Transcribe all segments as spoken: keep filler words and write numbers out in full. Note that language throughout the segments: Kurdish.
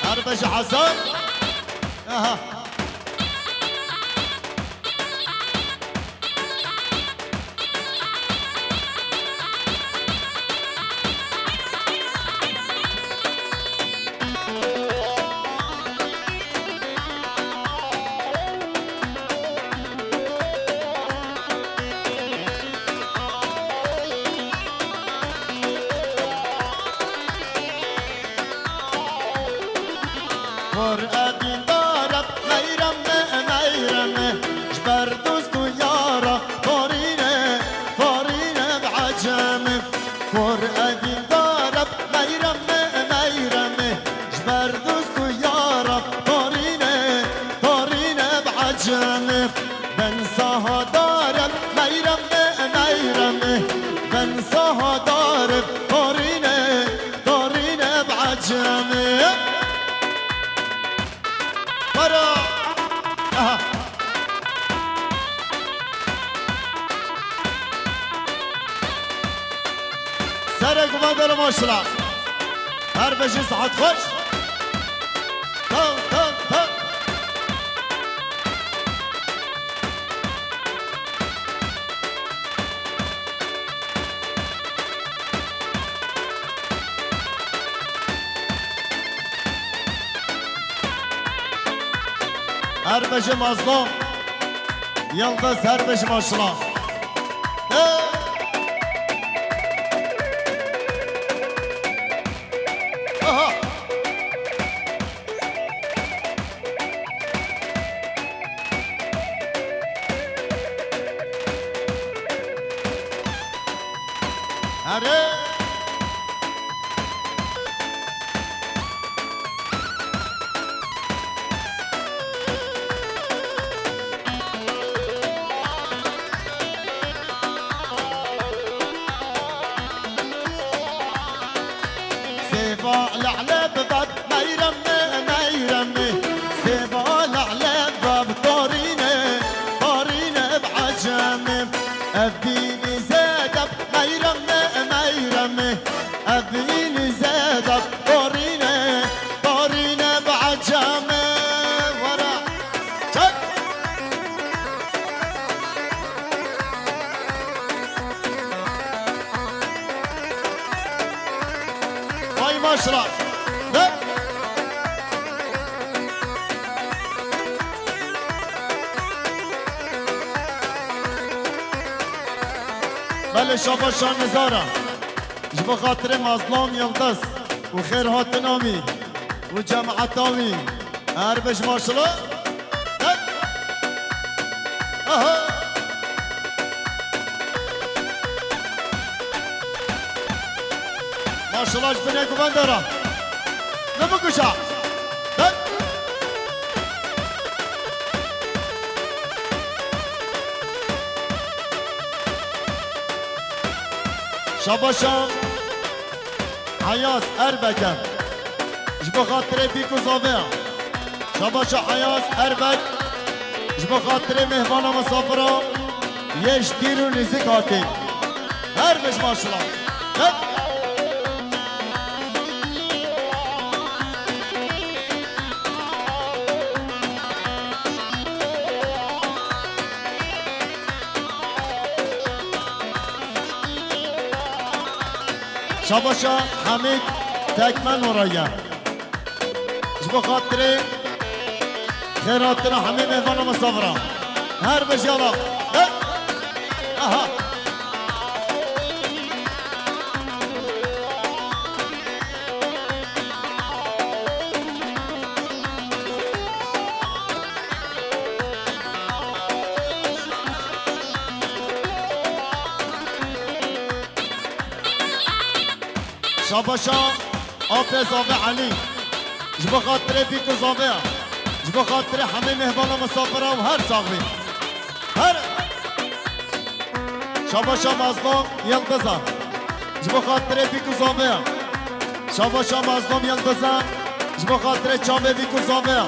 Her beşî Hesen. Aha. Kur evîndar e, meyrem e, meyrem e, ji ber dost û yara, parîne, parîne bi ecem e. Kur evîndar e, meyrem e, meyrem e, ji ber dost û yara, parîne, parîne bi ecem e. Ben sahadar e, meyrem e, meyrem e, ben sahadar e, parîne, parîne bi ecem e. Para. Aha. Serê guvan dere maşallah. Her beşî saet xweş. Tak, tak, tak. Her beşî Mazlum. Yıldız her beşî maşallah. Hey! Aha! Erê! Sêva lehle bibat meyrem, meyrem. Sêva lehle bab torîne, torîne bi ecem. Ev bînî zêde meyrem, meyrem. Ev bînî zêde torîne, torîne bi ecem. Were. Çek. Vay maşallah. Ve belê şabaşa nizara. Ji bo xatirê Mazlum Yildiz û xêrhatina wî û cemata wî. Her beş maşallah. Hey! Aha! Maşallah ji binê guvan dera. Ne bikuşa. Hey! Şabaşa Ayaz Erbeke. Ji bo xatirê bîk û zaveya. Şabaşa Ayaz Erbek. Ji bo xatirê mêhvana misafira yê ji dîr û nêzik hatî. Her beş maşallah. Hep. Şabaşa Hamid Tekmen oraya. Ji bo xatirê xêrhatina hemî mêvana misafira. Her bijî Allah. Hey! Aha! Şabaşa Apê Zave Elî. Ji bo xatirê bîk û zaveya. Ji bo xatirê hemî mêhvana misafira û her sax bî. Her. Şabaşa Mazlum Yildiza. Ji bo xatirê bîk û zaveya. Şabaşa Mazlum Yildiza. Ji bo xatirê çavê bîk û zaveya.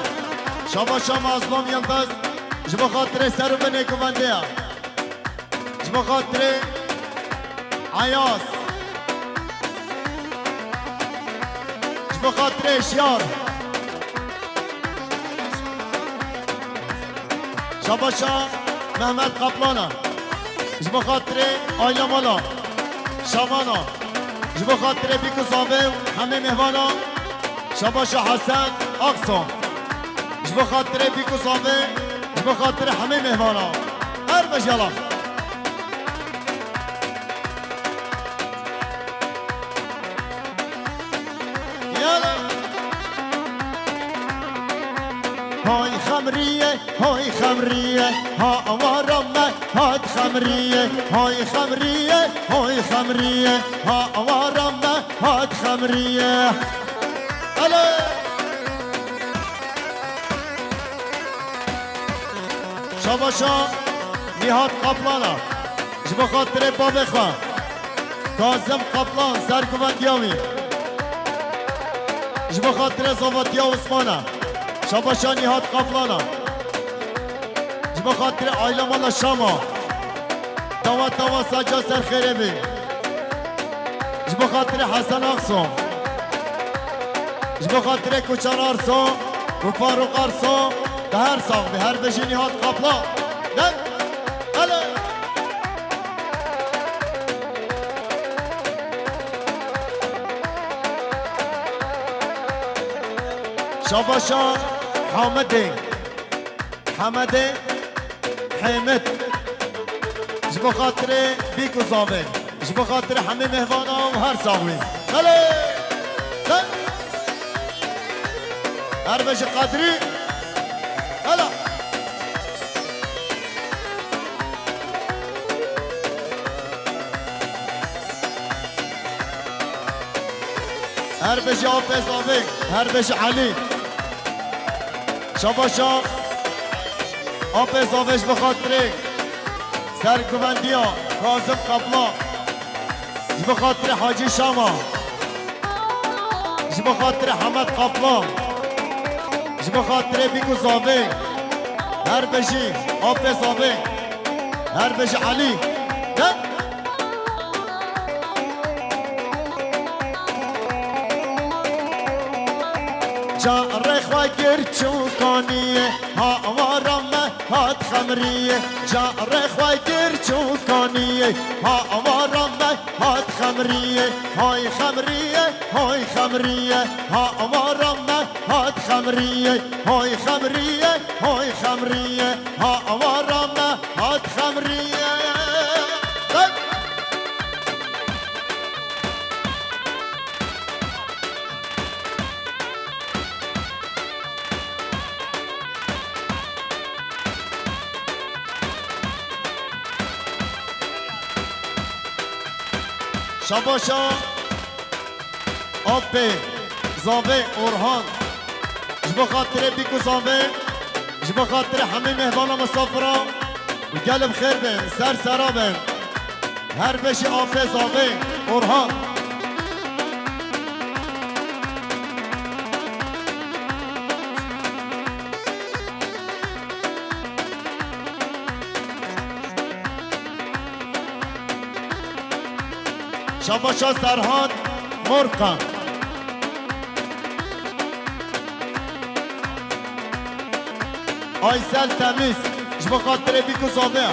Şabaşa Mazlum Yildiz. Ji bo xatirê ser û binê guvendiya. Ji bo xatirê Eyaz. Ji bo xatirê Jiyar. Şabaşa Mehmet Kaplana. Ji bo xatirê aile mala Şamana. Ji bo xatirê bîk û zavê û hemê mêvana. Şabaşa Hesen Akso. Ji bo xatirê bîk û zavê, ji bo xatirê hemê mêvana. Her bejala. Yala. Hay Xemriye, hay Xemriye, ha awara me hat Xemriye, hay Xemriye, hay Xemriye, ha awara me hat Xemriye. Ele! Şabaşa Nihat Kaplana. Ji bo xatirê bavê xwe. Kazim Kaplan, serguvendiya wî. Ji bo xatirê zavatiya Osmana. Şabaşa Nihat Kaplana. Ji bo xatirê aile mala Şama. Dawa dawa saca ser xêrê bê. Ji bo xatirê Hesen Akso. Ji bo xatirê Kuçar Arso û Faruk Arso. Te her sax bî, her bijî Nihat Kaplan. Deng. Ele. Şabaşa Hamidê. Hemedê Hêmit. Ji bo xatirê bîk û zavê. Ji bo xatirê hemî mêvana û her sax wî. Belê! Deng! Her be ji Qedrî. Hela! Her be ji Apê Zavê, her be ji Elî. Şabaşa Apê Zavê ji bo xatirê serguvendiya Kazim Kaplan. Ji bo xatirê Hacî Şama. Ji bo xatirê Hemed Kaplan. Ji bo xatirê bîk û zavê. Her be ji Apê Zavê. Her be ji Elî. De. Carê xwe gir çûkaniyê, ha awara me hat Xemriyê. Carê xwe gir çûkaniyê, ha awara me hat Xemriyê. Hay Xemriyê, hay Xemriyê, ha awara me hat Xemriyê. Hay Xemriyê, hay Xemriyê, ha awara me hat Xemriyê. Şabaşa Apê Zavê Orhan. Ji bo xatirê bîk û zavê, ji bo xatirê hemî mêvana misafira û gelê bi xêr bin, ser sera bin. Her beşî Apê Zavê Orhan. Şabaşa Serhan Morka. Aysel Temiz, ji bo xatirê bîk û zavê.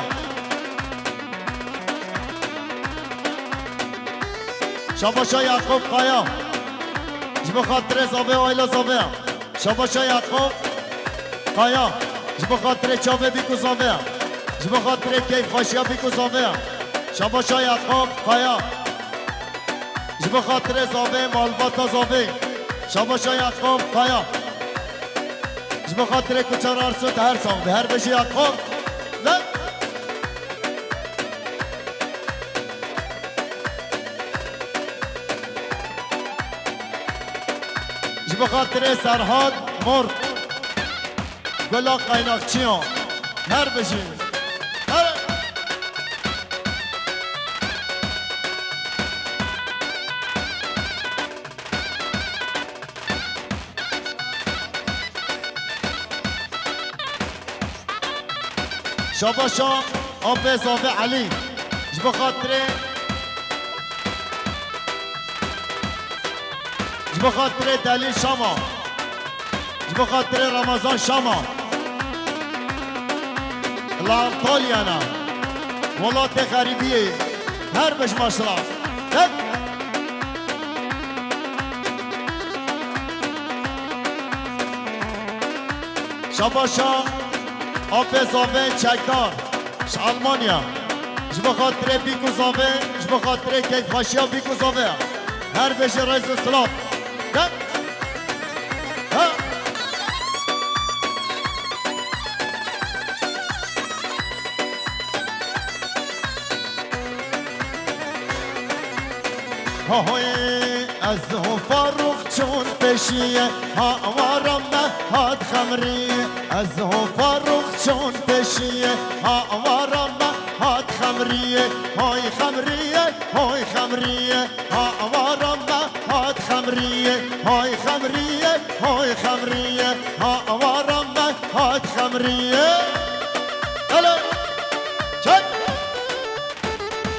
Şabaşa Yakup Kaya, ji bo xatirê zavê û aîla zavê. Şabaşa Yakup Kaya, ji bo xatirê çavê bîk û zavê. Ji bo xatirê keyfxweşiya bîk û zavê. Şabaşa Yakup Kaya. Ji bo xatirê zavê, malbata zavê. Şabaşa Yakup Kaya. Ji bo xatirê Kuçar Arso, te her sax be. Her bijî Yakup. Ne? Ji bo xatirê Serhat Mor. Gula Qaynaqçiyan. Her bijî. Her. Şabaşa Apê Zavê Elî. Ji bo xatirê, ji bo xatirê Delîl Şama. Ji bo xatirê Ramazan Şama. Li Antalyana. Welatê xerîbiyê. Her bij maşala. Tek. Şabaşa Apê Zavê Çekdar ji Almanya. Ji bo xatirê bîk û zavê, ji bo xatirê keyfxweşiya bîk û zavê. Her bijî rêz û silav. De. Ha. Hoy, ez ho Farûq çûn pêşiye, ha awara me hat xemriye. Ez ho Farûq çûn pêşiye, ha awara me hat xemriye. Hoy xemriye, hoy xemriye, ha awara me hat xemriye. Hoy xemriye, hoy xemriye, ha awara me hat xemriye. Hele, çek.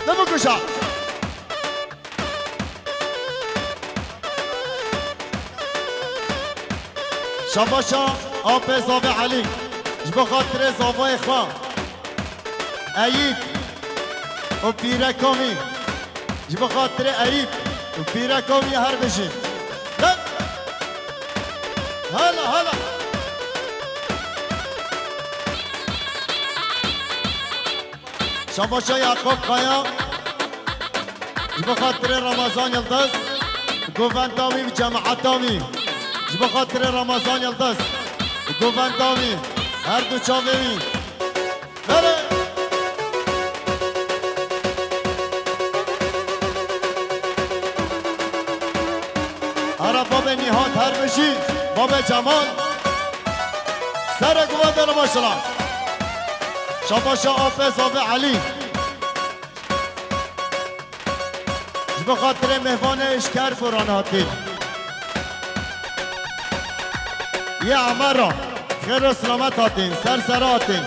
Ne bu kuşa? Şabaşa Apê Zavê Elî. Ji bo xatirê zavayê xwe. Eyîp û pîreka wî. Ji bo xatirê Eyîp û pîreka wî her bijî. Lan! Hala, hala. Şabaşa Yakup Kaya. Ji bo xatirê Ramazan Yildiz, govenda wî û cemaeta wî. Ji bo xatirê Ramazan Yildiz, govenda wî, her du çavê wî. Bere! Ara babê Nîhat her bijî, babê Cemal. Serek û vedere maşallah. Şabaşa Apê Zavê Elî. Ji bo xatirê mêvanê ji Kerboran hatîn. Yê Emera, xêr û selamet hatîn, ser sera hatîn.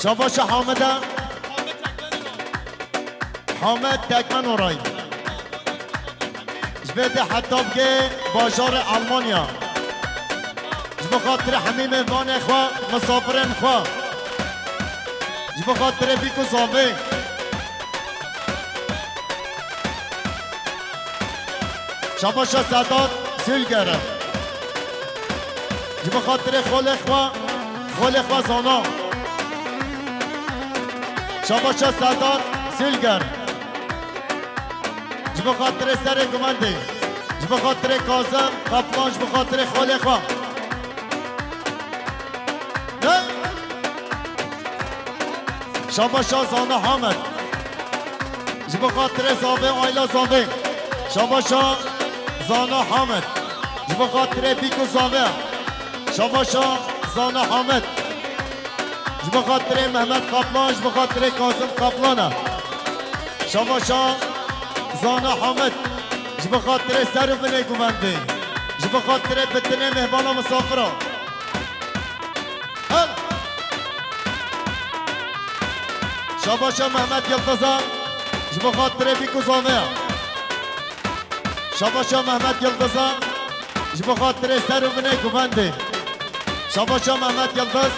Şabaşa Hamide. Hamed Tekmenoray. Ji vê de heta bigê bajarê Almanya. Ji bo xatirê hemî mêvanê xwe, misafirên xwe. Ji bo xatirê bîk û zavê. Şabaşa Sedat Zülger. Ji bo xatirê xolê xwe, xolê xwe zana. Şabaşa Sedat Zülger. Ji bo xatirê serê gumendê. Ji bo xatirê Kazim Kaplan, ji bo xatirê xolê xwe. Ne? Şabaşa Zana Hamed. Ji bo xatirê zavê, aila zavê. Şabaşa Zana Hamed. Ji bo xatirê bîk û zavê. Şabaşa Zana Hamed. Ji bo xatirê Mehmet Kaplan, ji bo xatirê Kazim Kaplan e. Şabaşa Zana Hamed. Ji bo xatirê ser û binê guvendê. Ji bo xatirê bitinê mêvana misafira. Hel. Şabaşa Mehmet Yildiza. Ji bo xatirê bîk û zavê. Şabaşa Mehmet Yildiza. Ji bo xatirê ser û binê guvendê. Şabaşa Mehmet Yildiz.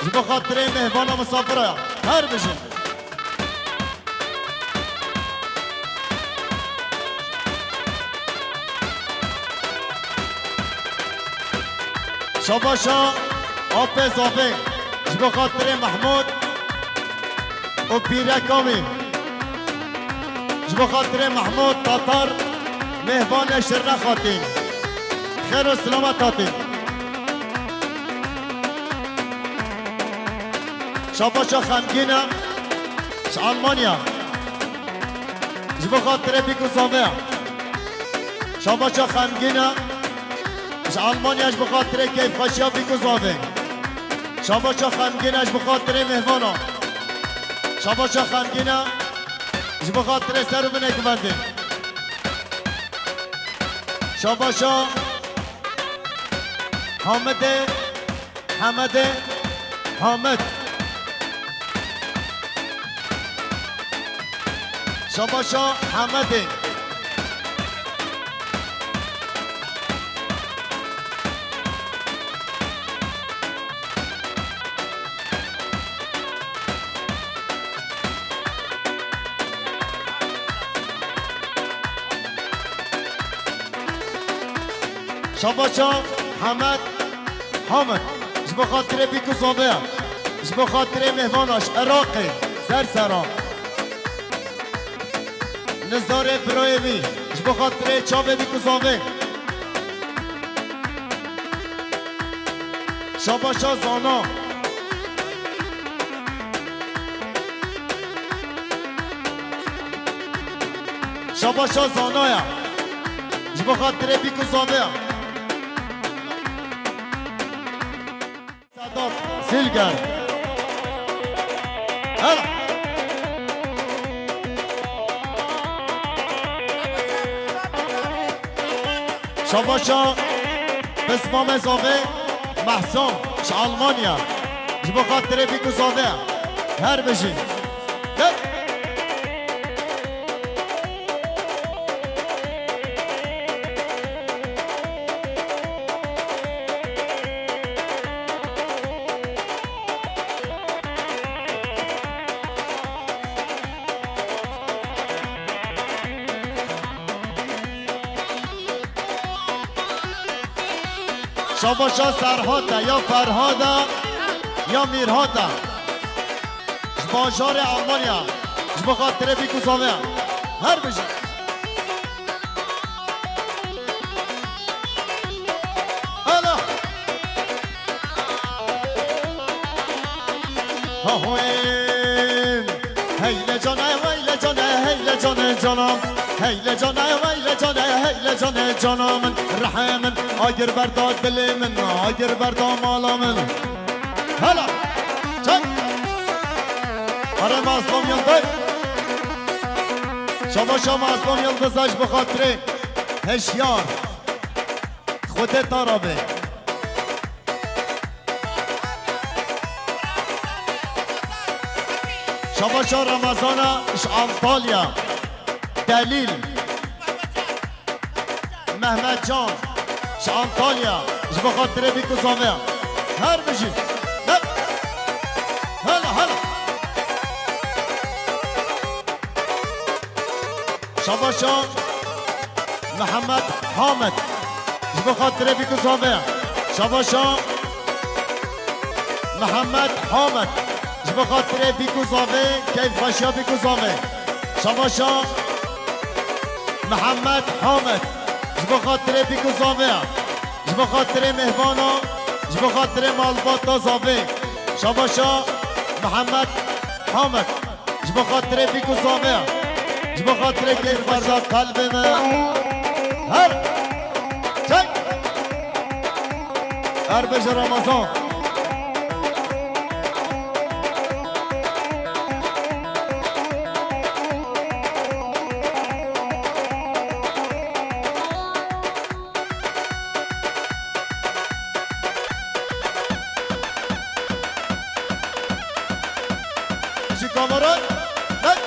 Ji bo xatirê mêvana misafira. Her bijin. Şabaşa Apê Zavê. Ji bo xatirê Mehmûd û pîreka wî. Ji bo xatirê Mehmûd Tatar, mêvanê Şirnex hatîn. Xêr û silamet hatîn. Şabaşa Xemgîn e, ji Almanya. Ji bo xatirê bîk û zavê. Şabaşa Xemgîn e, ji Almanya, ji bo xatirê keyfxweşiya bîk û zavê. Şabaşa Xemgîn e, ji bo xatirê mêvana. Şabaşa Xemgîn e, ji bo xatirê ser û binê guvendê. Şabaşa Hamidê, Hemedê, Hamed. Şabaşa Hamedê. Şabaşa Hemed Hamid. Ji bo xatirê bîk û zavê ya. Ji bo xatirê mêvana ji Iraqê, ser seran. Nizarê birayê wî. Ji bo xatirê çavê bîk û zavê. Şabaşa Zana. Şabaşa Zana ya. Ji bo xatirê bîk û zavê ya. Sedat Silger. Hela. Şabaşa Pismame Zavê Mehsan ji Almanya. Ji bo xatirê bîk û zavê. Her bijî. Gel. Şabaşa Serhata ya Ferhada ya Mîrhata. Ji bajarê Almanya. Ji bo xatirê bîk û zavê. Her bijî. Hala. Ha hoyên. Heyle cane, heyle cane, heyle cane canım. Heyle cane, heyle cane, heyle cane canım. Rehemin, agir berda dilê min, agir berda mala min. Hala. Çek. Are Mazlum Yıldız. Şabaşa Mazlum Yıldız, ez ji bo xatirê Heşyar. Xwedê tara be. Şabaşa Ramazana ji Antalya. Delîl. Mehmet Can. Ji Antalya. Ji bo xatirê bîk û zavê. Her bijî. Her. Hala, hala. Şabaşa Mihemed Hamed. Ji bo xatirê bîk û zavê. Şabaşa Mihemed Hamed. Ji bo xatirê bîk û zavê, keyfxweşiya bîk û zavê. Şabaşa Mihemed Hamed. Ji bo xatirê bîk û zavê. Ji bo xatirê mêvana. Ji bo xatirê malbata zavê. Şabaşa Mihemed Hamed. Ji bo xatirê bîk û zavê. Ji bo xatirê keyfxweşiya qelbê me. Her. Çek. Her bêje Ramazan. Ji kamera. Hey.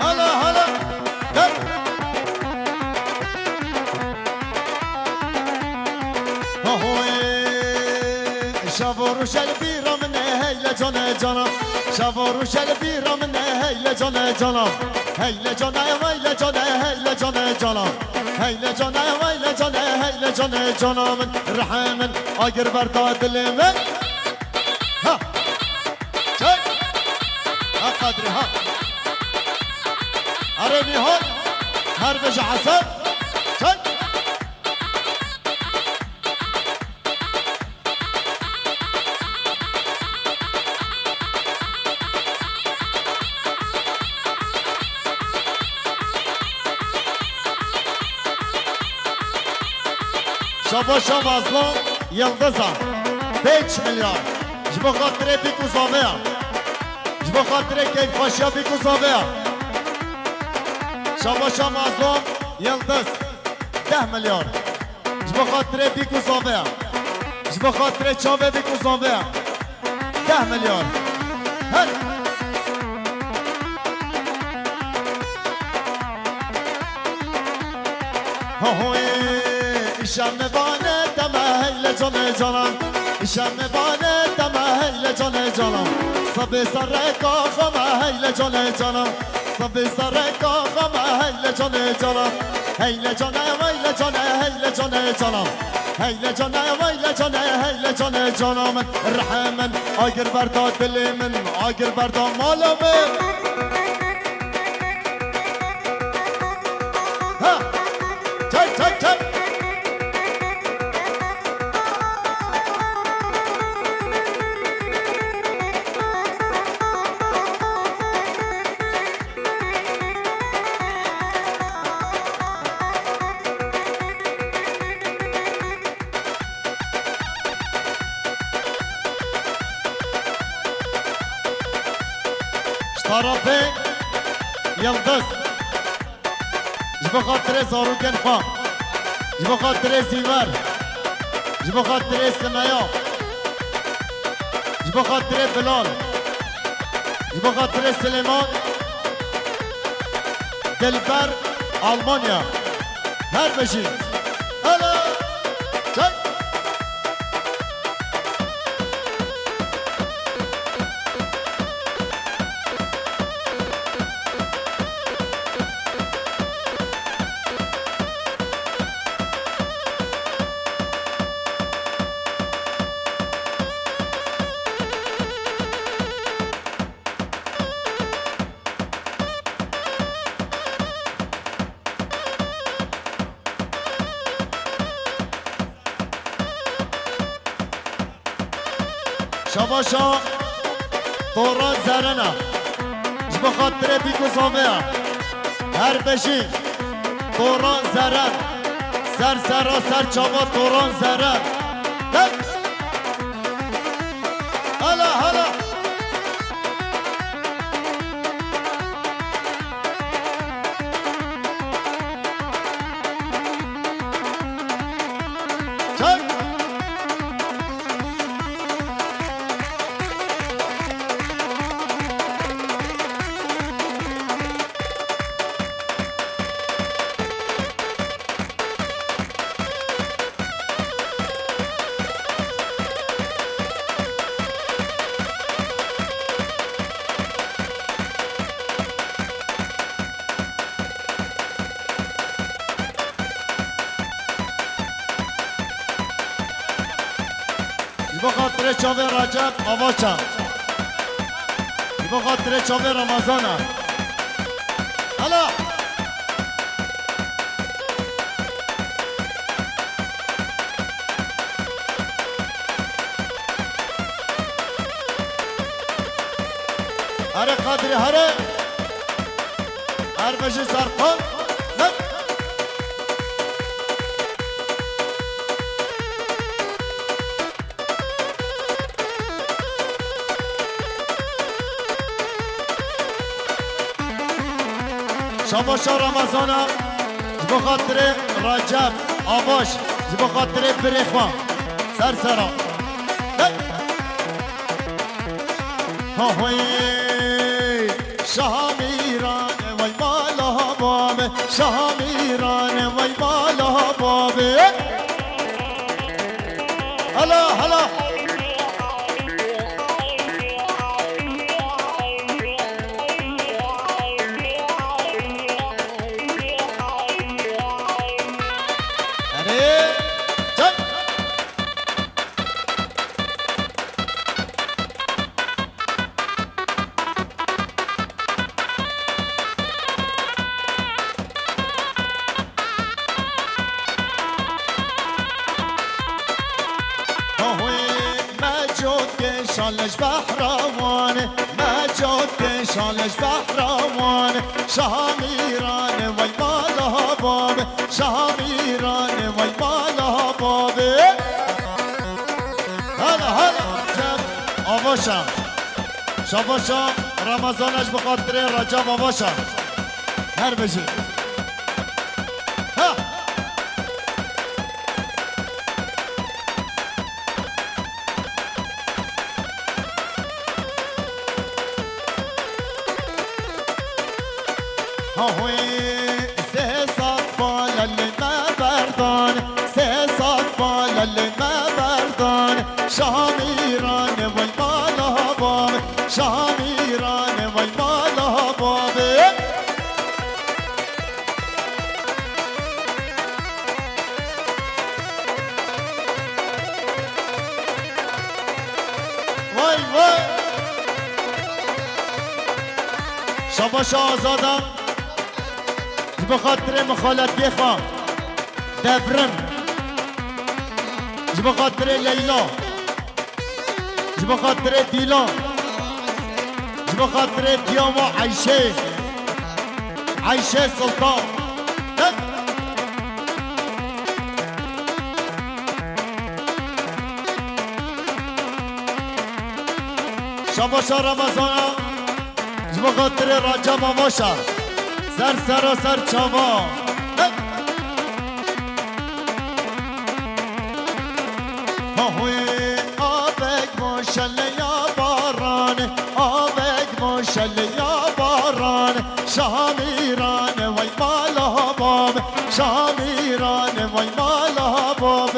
Hala, hala. Gel. Ahoy. Şev û rûşel bîra min e, heyle cane cana. Şev û rûşel bîra min e, heyle cane cana. Heyle cane, heyle cane, heyle cane cana. Heyle cane, heyle cane, heyle cane cana min. Rehe min, agir berda dilê min. Ha. Çek. Ha Kadrî, ha. Erê Nîhal. Her bêje Hesen. Çek. Şabaşa Mazlum Yildiza, pênc milyar. Ji bo xatirê bîk û zaveya. Ji bo xatirê keyfxweşiya bîk û zaveya. Şabaşa Mazlum Yildiz, deh milyar. Ji bo xatirê bîk û zaveya. Ji bo xatirê çavê bîk û zaveya. Deh milyar. Her. Hohoyê, îşe me bane te me heyle canê canan. Îşe me bane te me heyle canê canan. Sibê sereka xwe me heyle canê canan. Sibê sereka xwe me heyle canê canan. Heyle canê, heyle canê, heyle canê canan. Heyle canê, heyle canê, heyle canê canan. Rihê min agir berda dilê min, agir berda mala min. Ha! Çek, çek, çek! Ji tarafê Yildiz. Ji bo xatirê zarokên xwe. Ji bo xatirê Zîver. Ji bo xatirê Simeya. Ji bo xatirê Bilal. Ji bo xatirê Silêman. Dilber Almanya. Her bijî. Hele. Çek. Şabaşa Toran Zerena. Ji bo xatirê bîk û zaveya. Her bijî Toran Zeren. Ser sera ser çava Toran Zeren. Hey! Hala, hala. Çek! Ji bo xatirê çavê Recep Avaça. Ji bo xatirê çavê Ramazana. Hala! Here Qadrî, here! Her bijî Serkan. Ne? Şabaşa Ramazana, ji bo xatirê Recep Avaş, ji bo xatirê birê xwe. Ser sera. Hey! Ha hoy! Şaha Mîran, vay mala babe, Şaha Mîran, vay mala babe. Hala, hala. Erê, çek. Ahoyê me cotkê şal ji behra wan, me cotkê şal ji behra wan. Şaha Mîran vay mala babe, Şaha Mîran vay mala babe. Şabaşa. Şabaşa Ramazana ji bi xatirê Recep Avaşa. Her bijî. Ha! Ahoy, sê sed bale li me berdan, sê sed bale li me berdan. Şamîran vay mala bab, Şamîran vay mala bab. Vay vay. Şabaşa Azada. Ji bo xatirê mixaletiyê xwe. Devrim. Ji bo xatirê Leyla. Ji bo xatirê Dîlan. Ji bo xatirê Diyama Eyşê. Eyşê Sultan. Hep. Şabaşa Ramazana. Ji bo xatirê Receba Maşa. Ser sera ser çava. Hey! Ahoyê avek maşeleya baran, avek maşeleya baran. Şamîran vay mala bab, Şamîran vay mala bab.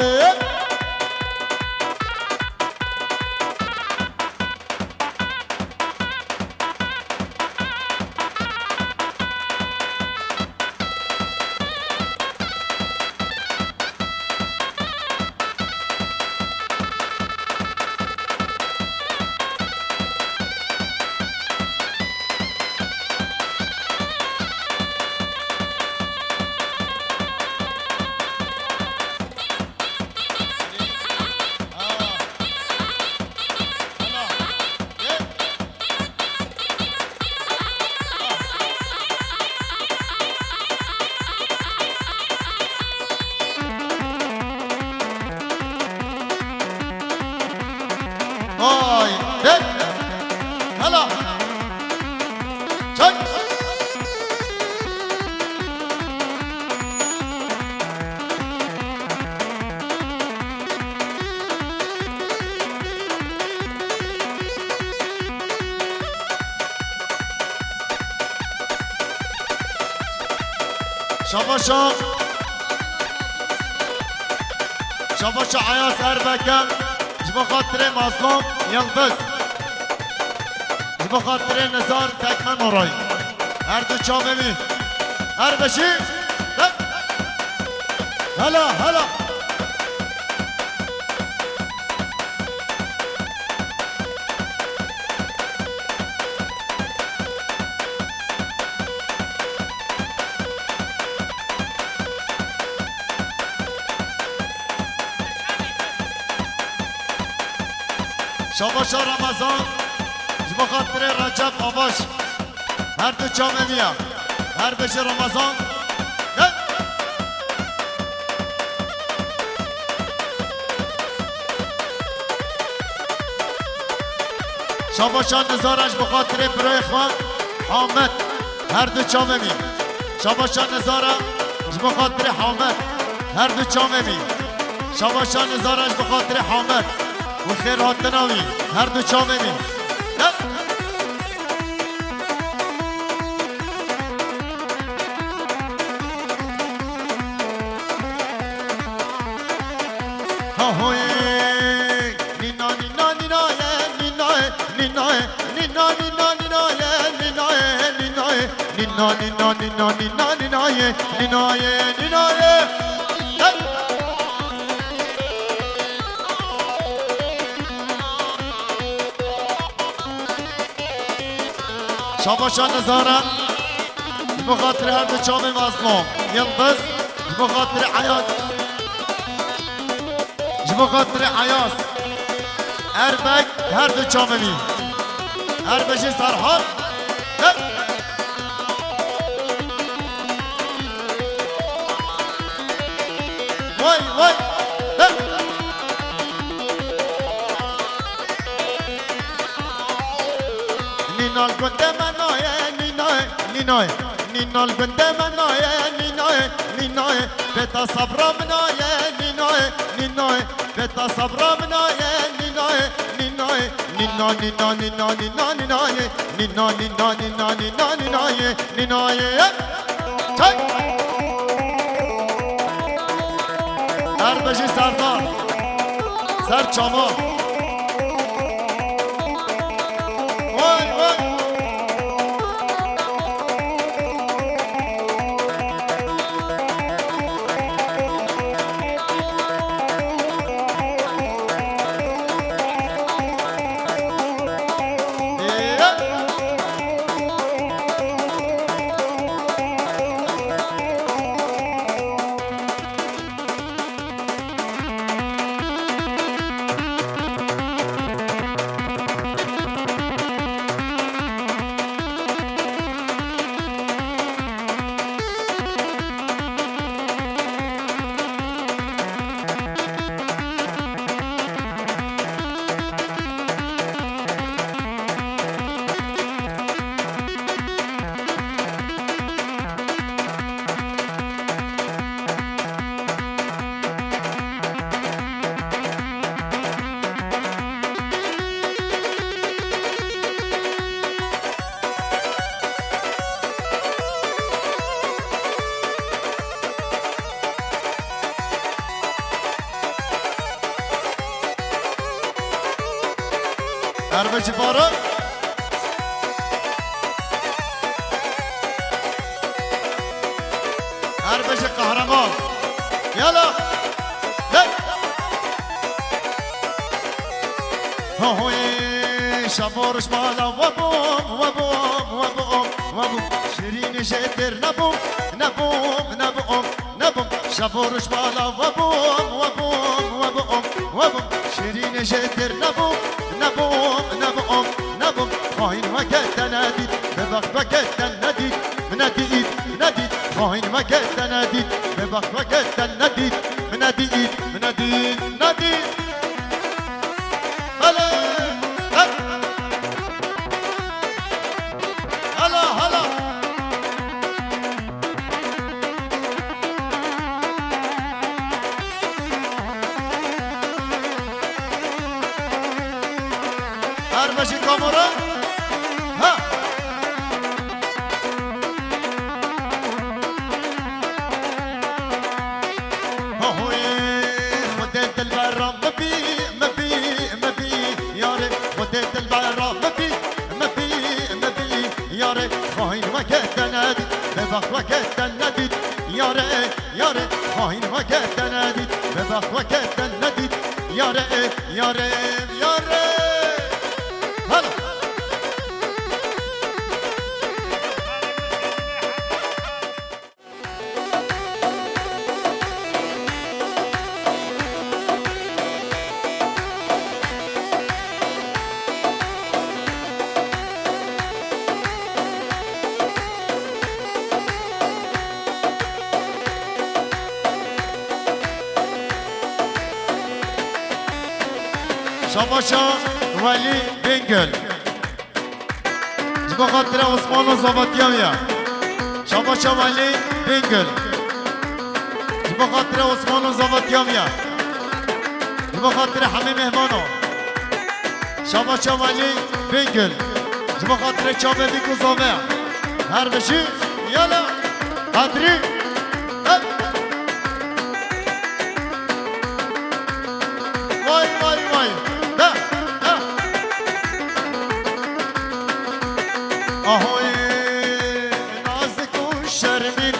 Ay, hey, hala. Çek. Şabaşa. Şabaşa Ayaz Erbeke. Ji bo xatirê Mazlum Yildiz. Ji bo xatirê Nizar Tekme Noray. Her du çavê wî. Her beşî. Hela, hela. Şabaşa Ramazan, ji bo xatirê Recep Avaş, her du çavê wî ya. Her beşê Ramazan. Hey! Şabaşa Nizara ji bo xatirê birayê xwe Amed, her du çavê wî. Şabaşa Nizara ji bo xatirê Hamed, her du çavê wî. Şabaşa Nizara ji bo xatirê Hamed û xêrhatina wî, her du çavê wî. Hey! Ha hoy. Nina, nina, nina, ye, nina, ye, nina, ye, nina, nina, nina, ye, nina, ye, nina, ye, nina, nina, nina, nina, nina, ye, nina, ye, nina, ye. Hey! Şabaşa Nizara. Ji bo xatirê her du çavê Mazlum Yildiz. Ji bo xatirê Ayaz. Ji bo xatirê Ayaz. Erbek her du çavê wî. Her bijî Serhat. Hep. Vay, vay. Hep. Nînoyê, nîno li gundê me nayê, nînoyê, nînoyê, bêta sabra min nayê, nînoyê, nînoyê, bêta sabra min nayê, nînoyê, nînoyê, nîno, nîno, nîno, nîno, nînoyê, nîno, nîno, nîno, nîno, nînoyê, nînoyê. Çek! Her bijî serdar, ser çava. Vay, vay. Her bijî Faruk. Her bijî Kahraman. Yala. Hey. Hoy, şev û roj bala we bûm, we bûm, we bûm, we bûm. Şirînê jê têr nebûm, nebûm, nebûm, nebûm. Şev û roj bala we bûm, we bûm, we bûm, we bûm. Şirînê jê têr nebûm, nebûm, nebûm, nebûm. Xayîn weke te nedît, bêbext weke te nedît, nedît, nedît. Xayîn weke te nedît, bêbext weke te nedît, nedît, nedît, nedît. Belê! Hey! Hala, hala! Her bijî kamera. Ha! Ahoyê, Xwedê dilbera min bî, min bî, min bî, yarê. Xwedê dilbera min bî, min bî, min bî, yarê. Xayîn weke te nedît, bêbext weke te nedît, yarê, yarê. Xayîn weke te nedît, bêbext weke te nedît, yarê, yarê, yarê. Hala. Şabaşa Welî Bingöl. Ji bo xatira Osman û zavatiya wî ye. Şabaşa Welî Bingöl. Ji bo xatira Osman û zavatiya wî ye. Ji bo xatira hemî mêhmano. Şabaşa Welî Bingöl. Ji bo xatira çavê vî ku zave. Her bijî, yala, Qedrî, hep. Vay, vay, vay. Da, da. Ahoy, nazik û şermîn,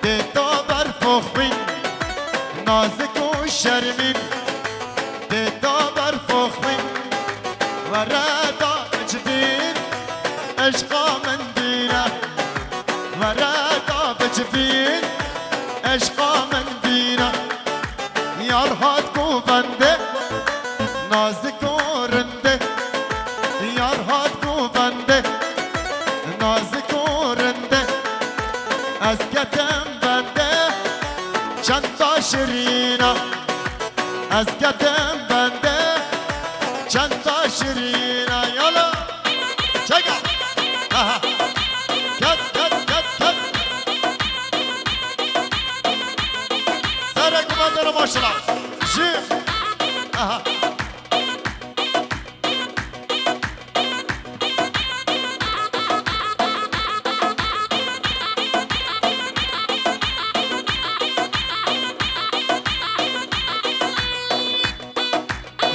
tê ta berfo xwîn. Nazik û şermîn, tê ta berfo xwîn. Were da bicivîn, eşqa min dîne. Were da bicivîn, eşqa min dîne. Yar hat ku bende, nazik û rinde. Yar hat ku bende, nazik û rinde. Ez ketim bende, çenda şirîna. Ez ketim bende, çenda şirîna. Yala. Çeka. Aha. Ket. Başla. Ji. Aha.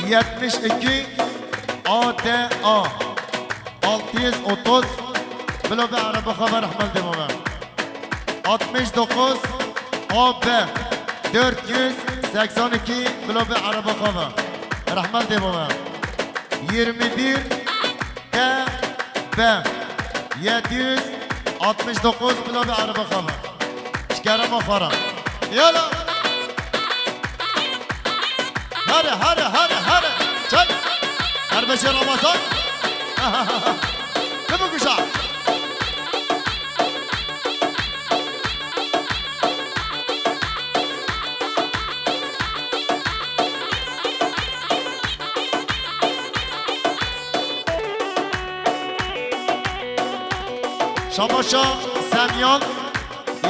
Yetmiş iki A D A. Altı yüz otuz. Bilo be araba xwe ve rehmel dê mame. Altmış dokuz A B. Dört yüz seksen iki. Bilo be araba xwe ve. Rehmel dê mame. Yirmi bir T B yedi yüz altmış dokuz. Bilo be araba xwe ve. Şikere me xwe re. Yala. Hare, hare, hare, hare. Çek. Her beşe Ramazan. Ne bu kuşa? Şabaşa Semyan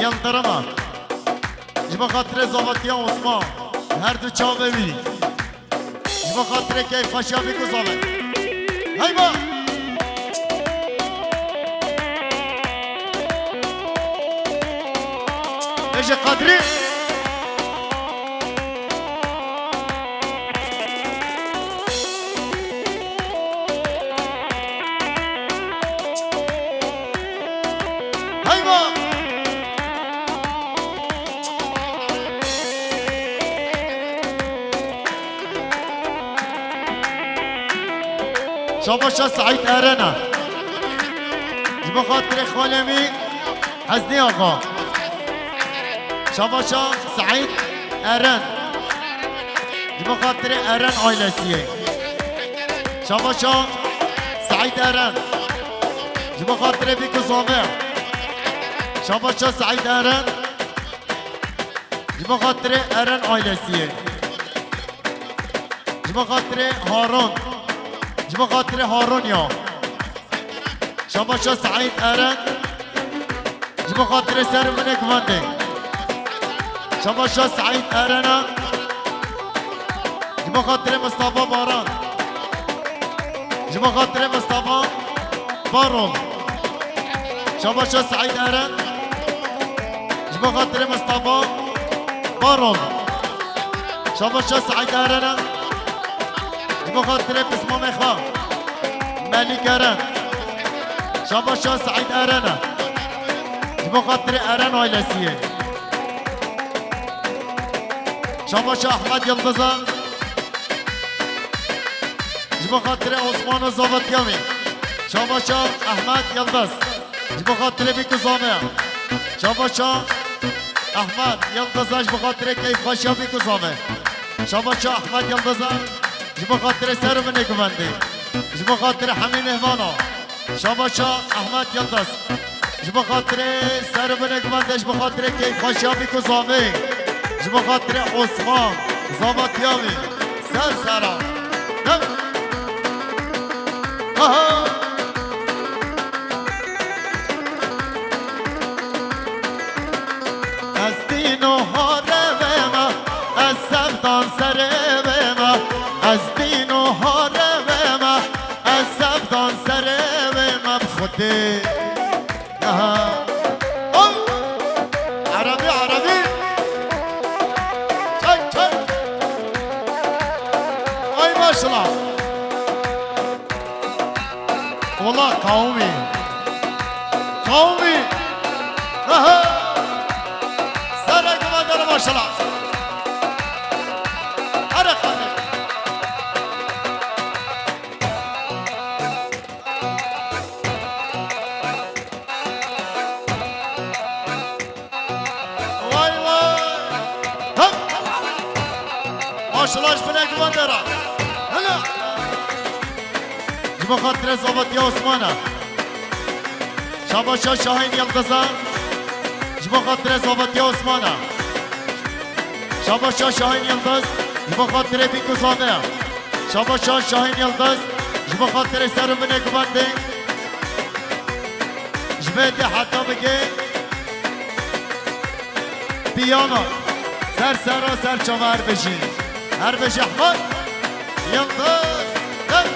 Yıldırım'a. Ji bo xatirê zavetiya Osman. Her du çavê wî. Ji bo xatirê keyfxweşiya vî ku zave. Heyva! Ê ji Qedrî. Heyva! Şabaşa Seîd Eren e. Ji bo xatirê xalê min Heznî Axa. Şabaşa Seîd Eren. Ji bo xatirê Eren ailesiyê. Şabaşa Seîd Eren. Ji bo xatirê vî ku zave. Şabaşa Seîd Eren. Ji bo xatirê Eren ailesiyê. Ji bo xatirê Harun. Ji bo xatirê Harun ya. Şabaşa Seîd Eren. Ji bo xatirê ser û binê guvendê. Şabaşa Seîd Eren e. Ji bo xatirê Mistefa Baran. Ji bo xatirê Mistefa Baron. Şabaşa Seîd Eren. Ji bo xatirê Mistefa Baron. Şabaşa Seîd Eren e. Ji bo xatirê pismamê xwe. Melîk Eren. Şabaşa Seîd Eren e. Ji bo xatirê Eren ailesiyê. Şabaşa Ahmet Yildiz e. Ji bo xatirê Osman û zavetiya wî. Şabaşa Ahmet Yildiz. Ji bo xatirê vî ku zave. Şabaşa Ahmet Yildiz e ji bo xatirê keyfxweşiya vî ku zave. Şabaşa Ahmet Yildiz e ji bo xatirê ser û binê guvendê. Ji bo xatirê hemî mêhvana. Şabaşa Ahmet Yildiz. Ji bo xatirê ser û binê guvendê, ji bo xatirê keyfxweşiya vî ku zavê. Ji bo xatirê Osman, zavetiya wî. Ser sera. Dem. Aha. Ez dîno harevême, ez sevdan serevême, ez dîno harevême, ez sevdan serevême bi Xwedê. Aha. Oy! Erebî, erebî. Çek, çek. Ay maşallah. Ola qawmî. Qawmî. Aha. Sere guma dere maşallah. Hare qawmî. Vay vay. Hop. Maşallah ji binê guvan dera. Hele. Ji bo xatirê zavetiya Osmana. Şabaşa Şahin Yildiza. Ji bo xatirê zavetiya Osmana. Şabaşa Şahin Yildiz. Ji bo xatirê vî ku zave. Şabaşa Şahin Yildiz. Ji bo xatirê ser û binê guvendê. Ji vê de heta bigê. Piyano. Ser sera ser çava her bijî. Her bijî Ehmed. Yildiz. Hel.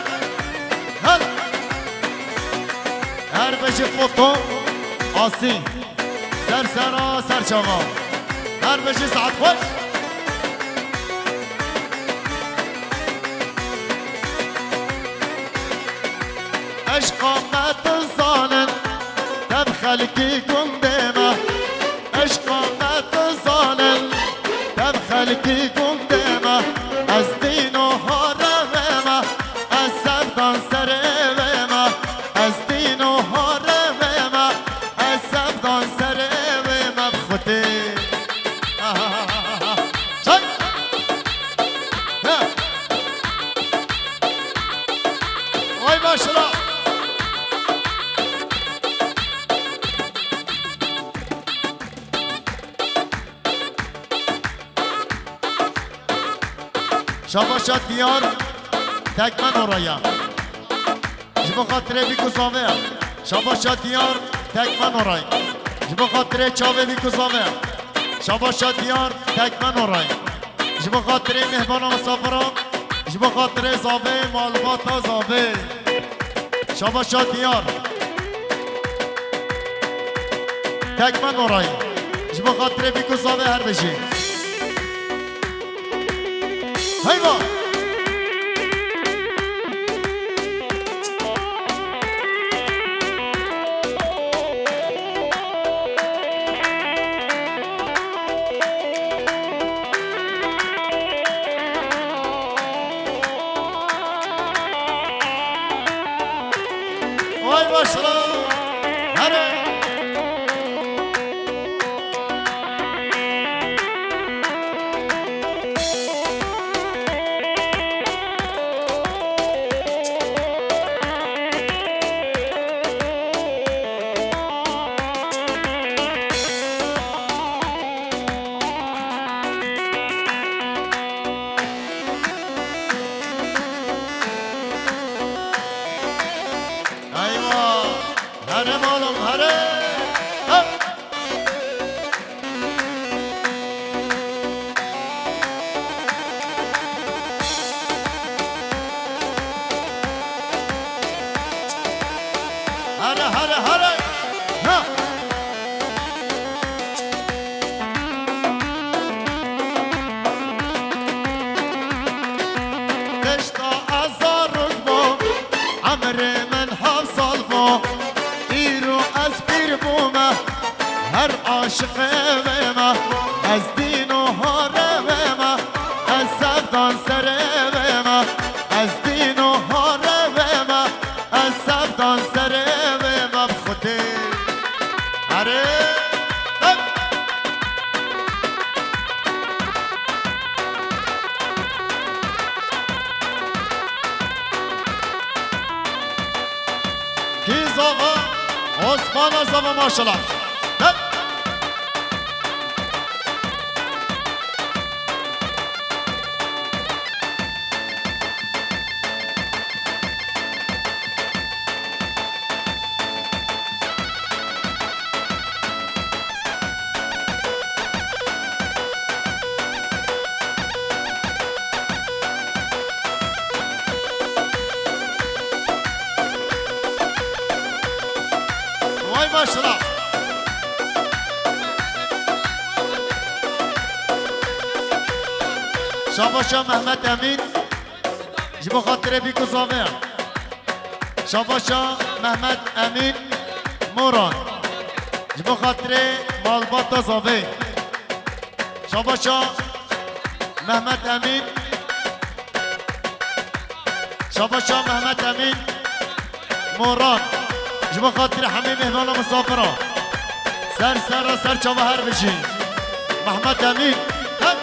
Hel. Her bijî Foto. Asî. Ser sera ser çava. Her bijî saet xweş. Eşqa me dizanin, tev xelkî gundê me. Eşqa me dizanin, tev xelkî gundê me. Ez dîn û harevê me, ez sevdan serê wê me. Ez dîn û harevê me, ez sevdan serê wê me bi Xwedê. Çay! He! Vay maşallah! Şabaşa diyar tekmen oraya. Ji bo xatirê Bîk û Zavê. Şabaşa diyar tekmen oray. Ji bo xatirê çavê Bîk û Zavê. Şabaşa diyar tekmen oray. Ji bo xatirê mêhbana misafira. Ji bo xatirê Zavê, malbata Zavê. Şabaşa diyar. Tekmen oray. Ji bo xatirê Bîk û Zavê her bijî. Heyva! Vay başla! Hadi! Eyvah! Here malum, here! Hop! Here, here, here! Ha! Pişta ez zarok bûm, emrê min heft sal bû. Îro ez pîr bûme, her aşiqê wê me. Ez dîn û hare wê me, ez sevdan serê wê me. Ez dîn û hare wê me, ez sevdan serê wê me bi Xwedê. Erê! Hep! Kî zava? Osmana zava maşallah. Hep! Vay maşallah. Şabaşa Mehmet Emîn. Ji bo xatirê Bîk û Zavê. Şabaşa Mehmet Emîn Moran. Ji bo xatirê malbata Zavê. Şabaşa Mehmet Emîn. Şabaşa Mehmet Emîn Moran. Ji bo xatirê hemî mêhmana misafira. Ser sera ser çava her bijî. Mehmet Emîn. Hep.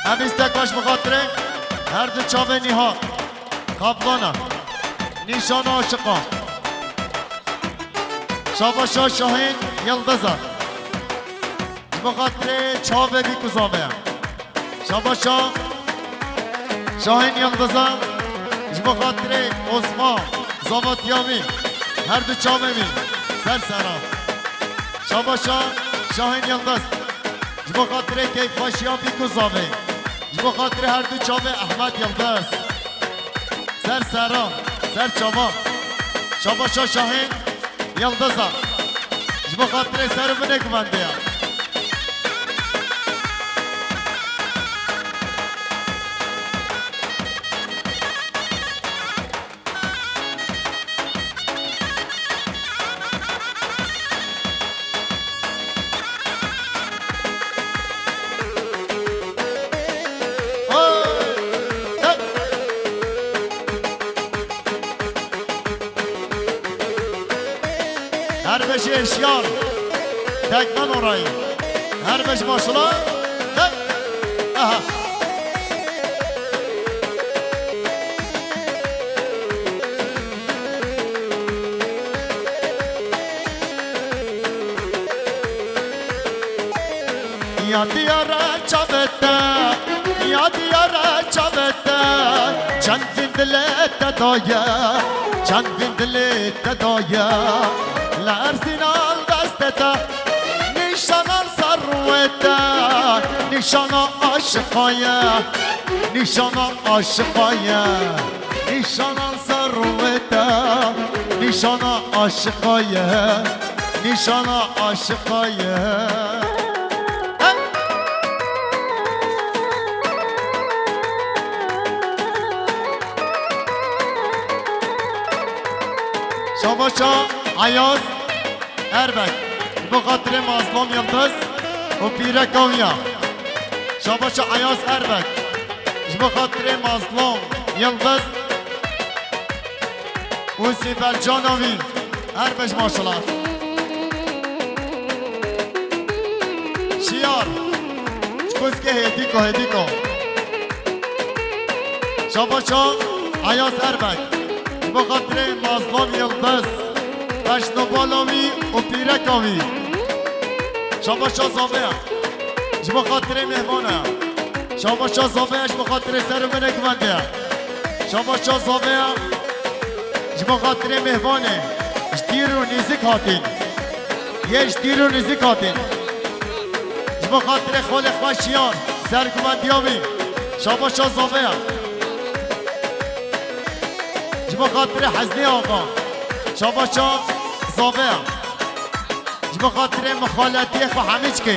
Em îstek baş bi xatirê her du çavê Nîha Kaplana. Nîşana aşiqa. Şabaşa Şahîn Yildiza. Ji bo xatirê çavê Bîk û Zavê. Şabaşa Şahîn Yildiza. Ji bo xatirê Osman Zavatiyamî. Her du çavê wî. Ser seran. Şabaşa Şahin Yildiz. Ji bo xatirê keyfxweşiya Bîk û Zavê. Ji bo xatirê her du çavê Ehmed Yildiz. Ser seran. Ser çavan. Şabaşa Şahin Yildiza. Ji bo xatirê ser û binê guvendiya. Her beşê hişyar. Tekmen orayî. Her beş maşallah. Aha. Ya diyara çavete, ya diyara çavete, çend vindile te daye, çend vindile te daye, li erzînan destete, nîşanan serwete, nîşana aşiqaye, nîşana aşiqaye. Nîşana serwete, nîşana aşiqa ye, nîşana aşiqa ye. Şabaşa Ayaz Erbek, ji bo xatirê Mazlûm Yildiz û pîreka wî ya. Şabaşa Ayaz Erbek, ji bo xatirê Mazlûm Yildiz û Sîbel cana wî. Her beş maşallah. Şiyar, ji Kuzkê Hêdîko, Hêdîko. Şabaşa Ayaz Erbek, ji bo xatirê Mazlûm Yildiz, qeşnobala wî û pîreka wî. Şabaşa Zaveya, ji bo xatirê mêhvana. Şabaşa Zaveya, ji bo xatirê ser û binê guvendiya. Şabaşa Zaveya, ji bo xatirê mêhvanê, ji dîr û nêzik hatîn. Yê ji dîr û nêzik hatîn. Ji bo xatirê xalê xwe Şiyar, ser guvendiya wî. Şabaşa Zaveya. Ji bo xatirê Heznê Axa. Şabaşa Zaveya. Ji bo xatirê mixaletiyê xwe hemî çikê.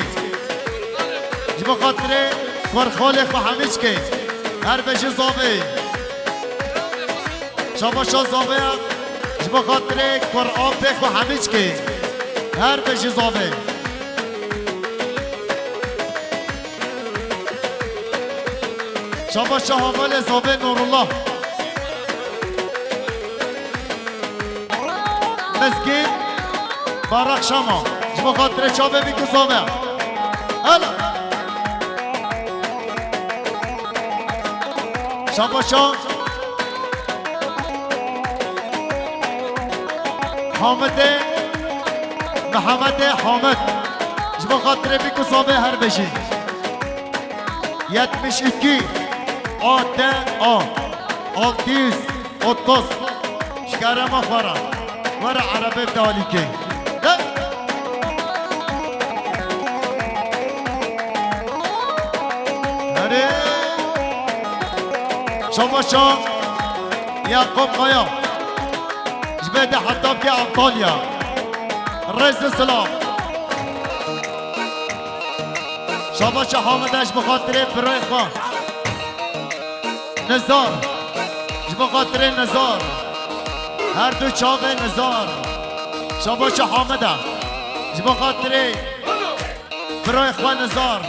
Ji bo xatirê kurxalê xwe hemî çikê. Her bejî Zavê. Şabaşa Zaveya. Ji bo xatirê kurapê xwe hemî çikê. Her bejî Zavê. Şabaşa havalê Zavê Nurullah. Mizgîn Barak Şama. Ji bo xatirê çavê Bîk û Zavê. Hala. Şabaşa Hamidê Mehemedê Hamid. Ji bo xatirê Bîk û Zavê her bejî. Yetmiş iki A T A altı yüz otuz. Ji kerema xwe re. Were erebê bi te alîkê. De. Herê. Şabaşa Yakup Kaya. Ji bê de Hetabkê Antalya. Rêz û silav. Şabaşa Hamide ji bo xatirê birayê xwe. Nizar. Ji bo xatirê Nizar. Her du çavê Nizar. Şabaşa Hamide. Ji bo xatirê birayê xwe Nizar.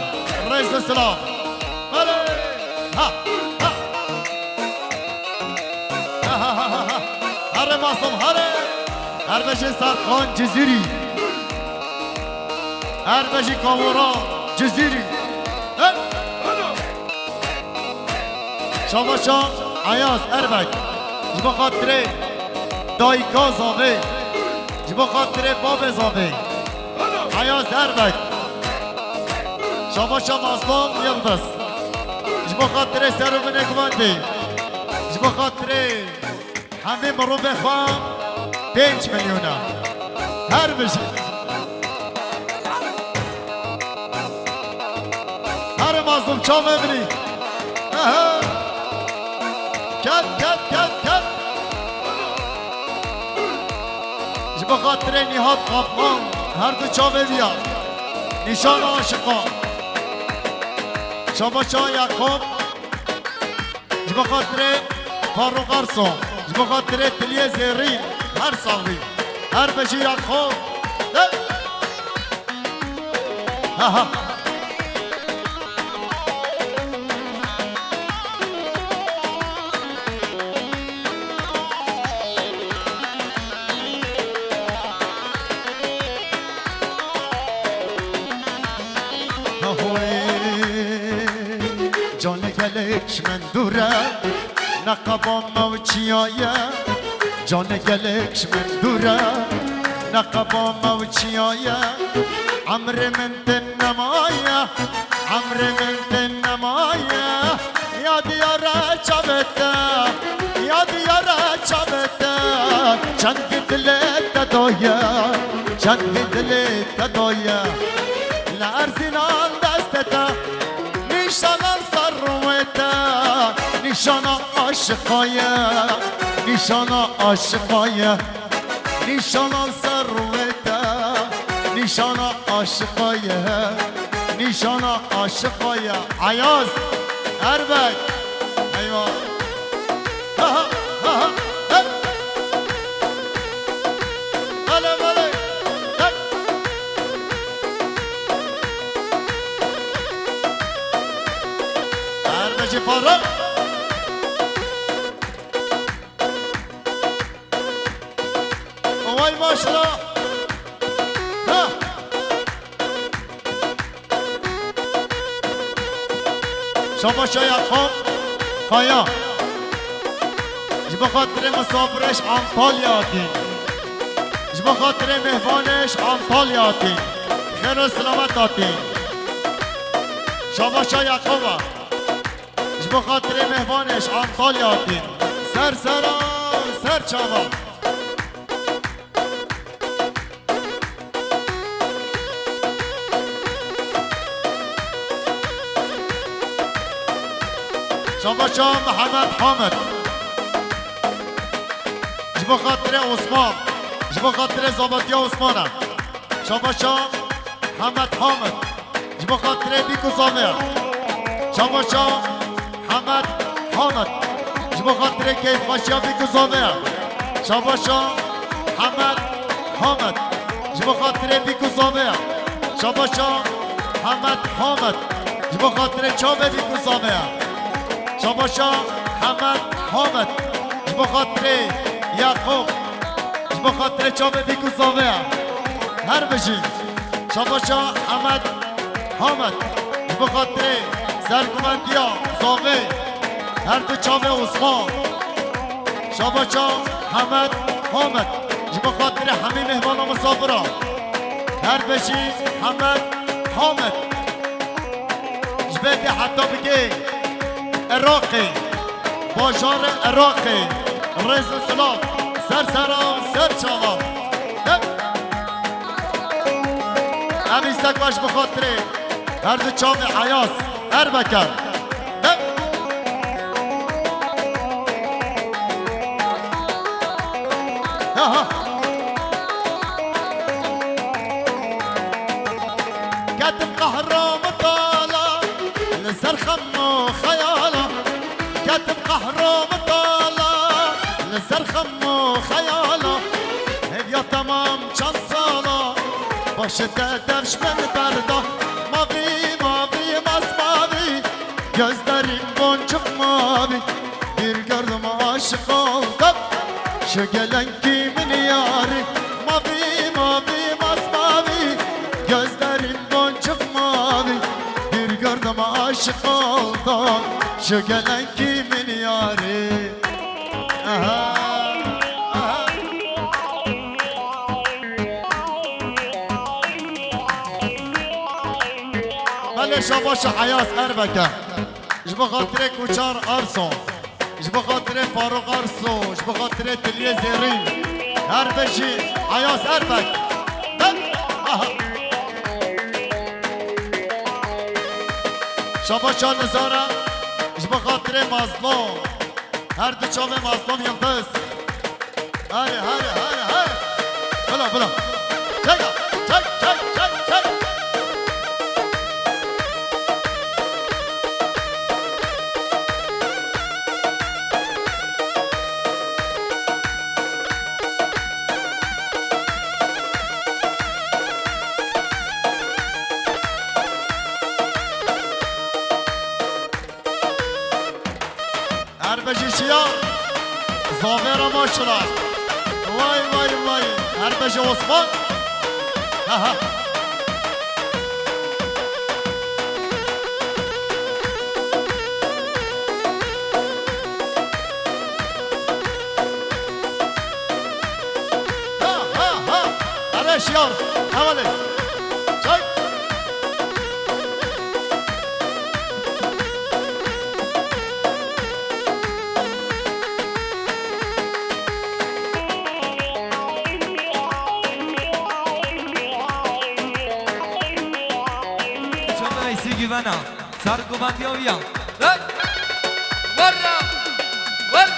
Rêz û silav. Belê. Ha, ha. Ha, ha, ha, ha, ha. Here Mazlûm, here. Her bejê Serkan Cizîrî. Her bejî Kawora Cizîrî. Her. Şabaşa Ayaz Erbek. Ji bo xatirê dayika Zavê. Ji bo xatirê babê Zavê. Ayaz Erbek. Şabaşa Mazlûm Yildiz. Ji bo xatirê ser û binê guvendê. Ji bo xatirê hemî mirovê xwe, Pênc milyona. Her bijî. Her mazlum çavê birî. Aha. Ket, ket, ket, ket. Ji bo xatirê Nîhat Kaplan her du çavê viya. Nîşana aşiqa. Şabaşa Yakup. Ji bo xatirê Farûq Erso, ji bo xatirê Tiliyê Zêrîn, her sax bî. Her bijî ya xwe. Hey! Ha, ha. Ahoy, canê gelek ji min dûr e, neqeba me û çiya ye. Canê gelek ji min dûr e, neqeba me û çiya ye. Emrê min tê nemaye, emrê min tê nemaye. Ya diyare çavê te, ya diyare çavê te. Çend vî dilê te daye, çend vî dilê te daye. Li erzînan destê te, nîşana ser rûyê te. Nîşana aşiqa ye, nîşana aşiqa ye. Nîşana ser rûyê te, nîşana aşiqa ye, nîşana aşiqa ye. Ayaz Erbek. Eyvah. Ha, ha, ha, ha. Hey. Hele, hele. Hey. Erbecî Faruk. Vay maşallah. Ha. Şabaşa Yakup Kaya. Ji bo xatirê misafirê ji Antalya hatî. Ji bo xatirê mêhvanê ji Antalya hatî. Xêr û selamet hatî. Şabaşa Yakuba. Ji bo xatirê mêhvanê ji Antalya hatî. Ser sera, ser çava. Şabaşa Mihemed Hamid. Ji bo xatirê Osman. Ji bo xatirê Zabatiya Osman e. Şabaşa Hemed Hamid. Ji bo xatirê Bîk û Zavê. Şabaşa Hemed Hamid. Ji bo xatirê keyfxweşiya Bîk û Zavê. Şabaşa Hemed Hamid. Ji bo xatirê Bîk û Zavê. Şabaşa Hemed Hamid. Ji bo xatirê çavê Bîk û Zavê. Şabaşa Hemed Hamid. Ji bo xatirê Yaqûb. Ji bo xatirê çavê Bîk û Zavê. Her bijî. Şabaşa Hemed Hamed. Ji bo xatirê serguvendiya Zavê. Her du çavê Osman. Şabaşa Hemed Hamed. Ji bo xatirê hemî mêhvana misafira. Her bijî Hemed Hamed. Ji ber de heta bigê Iraqê, bajarê Iraqê, rêz û silav, ser sera, ser çava. Hep. Em îstek baş bi xatirê her du çavê Eyaz Erbeke. Hep. Ha, ha. Ketim qehra mitala, li ser xem û xeyala. Ketim qehra mitala, li ser xem û xeyala. Hêviya temam çend sala, başê te dev ji min berda. Mavî, mavî, masmavî, gözlerin boncuk mavi. Bir gördüm aşık oldum, şu gelen kimin yarı? Mavi, mavi, masmavi, gözlerin boncuk mavi. Bir gördüm aşık oldum, şu gelen kimin yarı? Aha, aha. Belê şabaşa Eyaz Erbeke. Ji bo xatirê Koçar Arso. Ji bo xatirê Farûq Arso, ji bo xatirê Tiliyê Zêrîn. Her bijî Ayaz Erbek. Hep. Aha. Şabaş Çar Nizara, ji bo xatirê Mazlûm. Her du çavê Mazlûm Yildiz. Hadi, hadi, hadi, hadi. Bila, bila. Çek, çek, çek, çek, çek. Her bijî şiya zavêra maşala. Vay, vay, vay. Her bijî Osman. Ha, ha. Ha, ha, ha. Are şiyar. Hewale. Çay. Çöpe isi güvena. Sar gubandiya uya. Hey! Warra! Warra!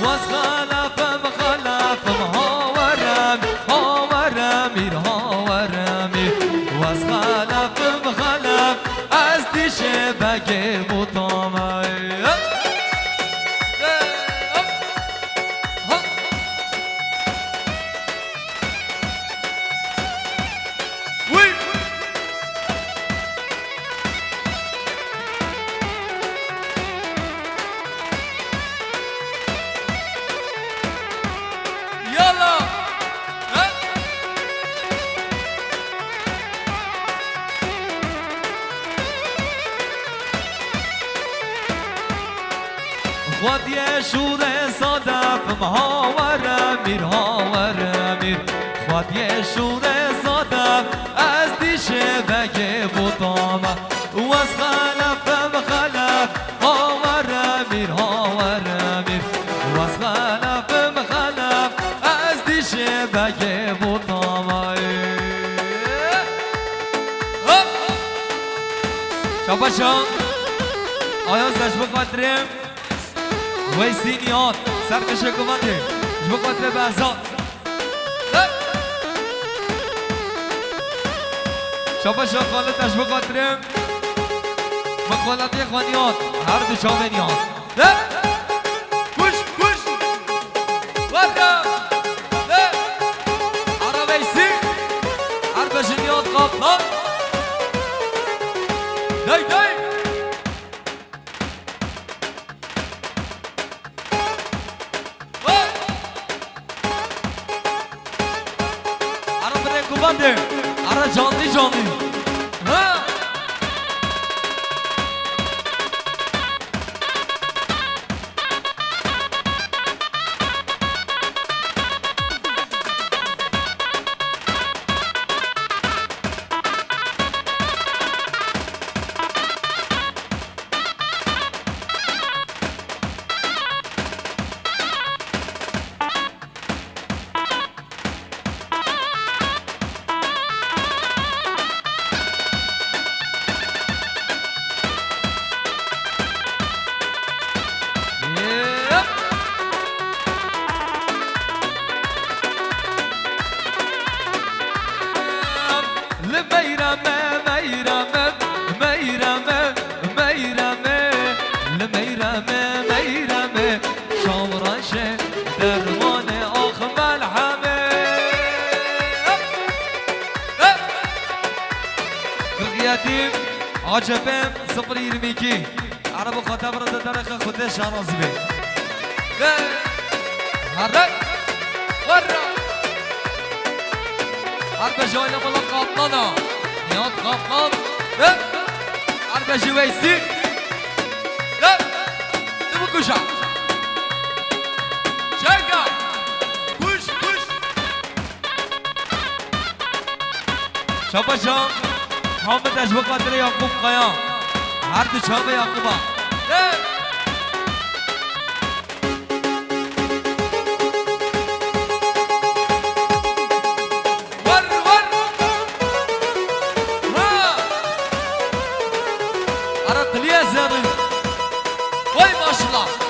Waz xelefim xelefim hawerem, hawerem îr hawerem îr. Waz xelefim xelef ez dişê begê butame. Yala! He? Xwediyê şûrê sadef, hawerem îr, hawerem îr. Xwediyê şûrê sadef, ez dişê begê butame. Wez xelefim xelef, hawerem îr, hawerem îr. Wez xelefim xelef, ez dişê begê butame. Hop! Şabaşa. Ayaz, ez ji bo xatirê Weysî Niyaz, serkişê guvendê, ji bo xatirê Behzat. Şabaşa Xalid, ez ji bo xatirê min xwelatiyê xwe Niyaz, her du çavê Niyaz. Kuş, kuş. Warra. Ara Weysî. Her beşin Niyaz Kaplan. Dey, dey. Ara birê guvendê, ara canlî canlî. Ha! Li meyreme, meyreme, meyreme, meyreme, li meyreme, meyreme, şawraşe dermanê ax melheme. Qirxiyetî, A C P, sıfır yirmi iki. Arabo xwe tevre de derexe xwe tê şaraz bê. Ve hare. Werra! Her be ji aile mala Kaplana. Nihat Kaplan. He? Her be ji Weysî. He? Tu bikuşa. Çeka. Kuş, kuş. Çapaşa, Hamid ez bi xatirê Yakup Kaya. Her du çavê Yakuba. Hey! Wer, wer! Ha! Ara qiliye zerrin. Vay maşallah.